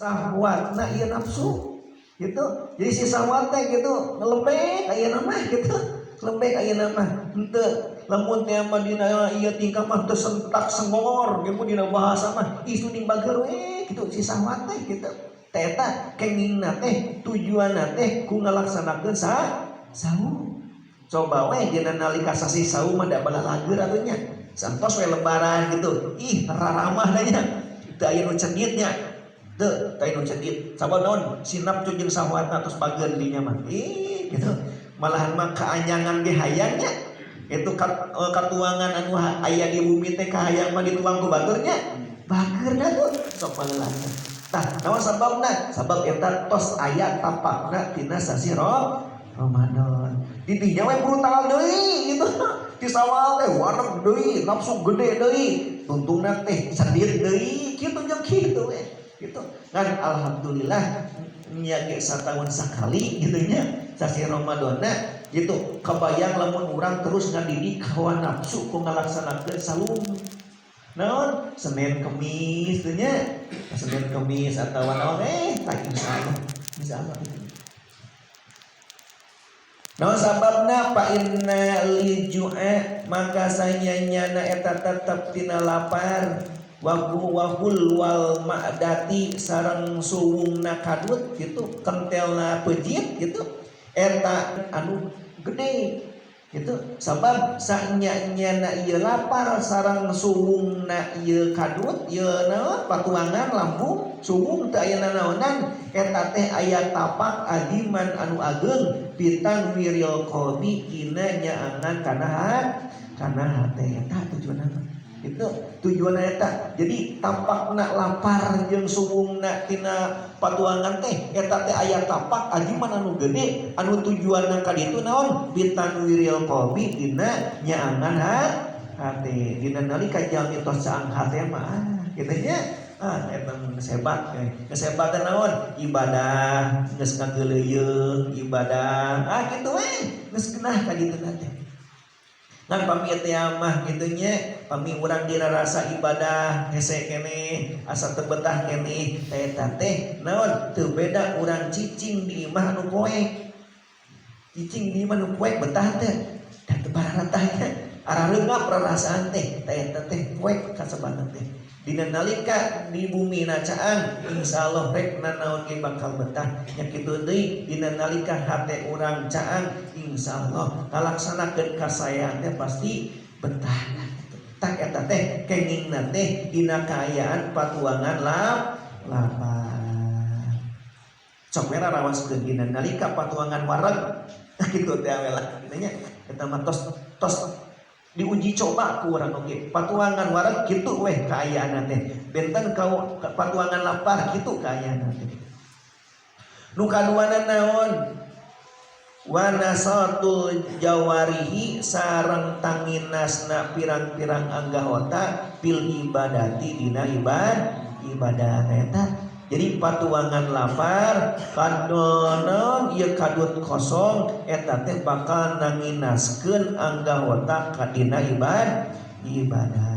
Sahwatna ieu nafsu gitu. Jadi si sahwat teh gitu ngelembek ayeuna mah gitu. Lembek ayeuna mah henteu lamun teh mah dina ieu tingkah mah teu sentak sengor gitu dina bahasa mah isu ning bager we gitu si sahwat teh gitu. Teh eta kengingna teh tujuanna teh ku ngalaksanakeun saum. Coba we dina nalika sasih saum mah da balalager atuh nya. Santos we lebaran gitu. Ih raramah nya. Teu aya nu ceditnya. Teu aya nu cedit. Sabab naon? Si nafsu jeung sahwatna tos bageun dinya mah. Ih gitu. Malahan mah kaanyangan ge hayang nya. Itu katuangan anu aya di bumi teh kahayang mah dituang ku batur nya. Bageurna tuh sok palelahna. Tah, naon sababna? Sabab eta tos aya tapakna tina sasih Ramadan. Di dinya we brutal deui gitu. Di sawal teh wareg deui, nafsu gede deui, tuntungna teh sedit deui, kitu jeung kitu we. Gitu. Ngan alhamdulillah nya ge sataun sakali gitu nya sasih Ramadanna gitu. Kabayang lamun urang terus ngadidik hawa nafsu ku ngalaksanakeun saum. Naon? Senin Kemis teh nya. Senin Kemis atawa naon tah insyaallah. Insyaallah gitu. Naon sababna fa inna li ju'a maka sanyanyana eta tetep tina lapar wa wahul wal ma'dati sareng suwungna kadut gitu kentelna pejit gitu eta anu gede gitu sabab sanyanyana ieu lapar sareng suwungna ieu kadut ieu naon patuangan lambung suwung teu aya nanaonan eta teh aya tapak aziman anu ageung bitanwiril qalbi dina nyaangan kana hate eta tujuanna itu tujuan eta. Jadi tapakna lapar jeung suwungna tina patuangan teh eta teh aya tapak aziman anu gede anu tujuanna ka ditu naon bitanwiril qalbi dina nyaangan hate dina nalika jalmi tos caang hate mah kitu nya. Ah eta geus hebat geus hebat teh naon ibadah geus ngageuleuyeung ibadah ah kitu we geus genah ka ditu teh. Ngan pami teh mah kitu nya pami urang dirasa ibadah hese keneh asa teu betah keneh eta teh naon teu beda urang cicing di imah anu poek cicing di imah anu poek betah teh da teu bararatah nya arareungap rarasaan teh eta teh poek kasebatan teh. Dina nalika di bumi na caang insyaallah rek nanaon ge bakal betah nya kitu deui dina nalika hate urang caang insyaallah kalaksanakeun kasaean teh pasti betah tah eta teh kengingna teh dina kaayaan patuangan lapar sok we rarawaskeun dina nalika patuangan wareg kitu teh we lah kitu nya eta mah tos diuji coba ku urang oge patuangan wareg kitu weh kaayaan teh benten kau patuangan lapar kitu kaayaan teh nu kaduana naon wanasatul jawarihi sareng tanginasna pirang-pirang anggahota fil ibadati dina ibadah eta. Jadi patuangan lapar kadonon ieu kadut kosong eta teh bakal nanginaskeun anggahota ka dina ibadah.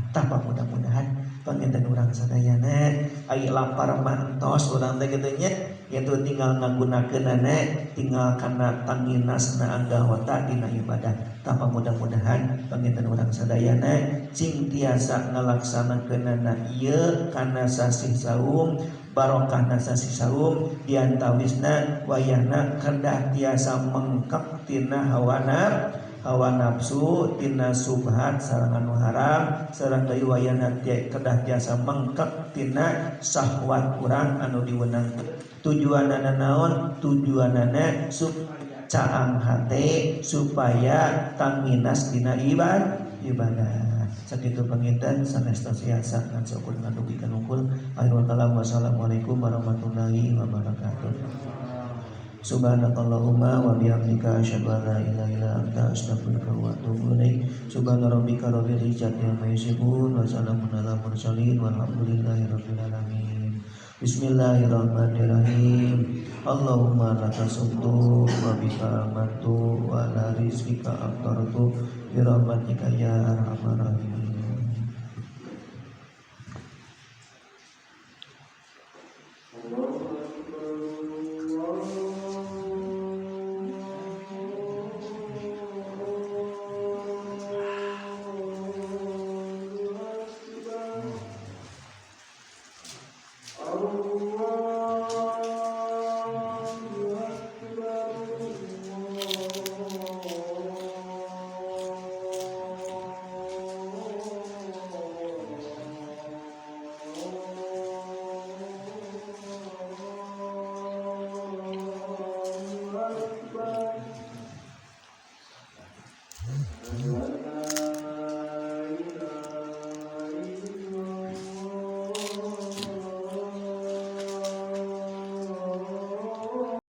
Tah mudah-mudahan panginten urang sadayana aya lapar mantos urang teh kitu nya yaitu tinggal ngagunakeunana tinggal kana tanginasna anggahota dina ibadah. Tah mudah-mudahan panginten urang sadayana cing tiasa ngalaksanakeunana ieu kana sasih saum barokahna sasih saum diantawisna wayahna kedah tiasa mengkek tina hawa nafsu tina subhat sareng anu haram sareng deui wayahna kedah tiasa mengkek tina syahwat urang anu diwenang tujuanana naon tujuanana supaya caang hate supaya tanginas dina ibadah. Sakitu panginten sanes tiasa ngan syukur ngadugikan unggul. Akhirul kalam wassalamualaikum warahmatullahi wabarakatuh. Subhanakallahumma wa bihamdika asyhadu an la ilaha illa anta astaghfiruka wa atubu ilaik. Subhana rabbika rabbil izzati amma yasifun wa salamun alal mursalin walhamdulillahi rabbil alamin. Bismillahirrahmanirrahim. Allahumma laka sumtu wa bika amantu wa ala rizqika aftartu bi rahmatika ya arhamar rahimin.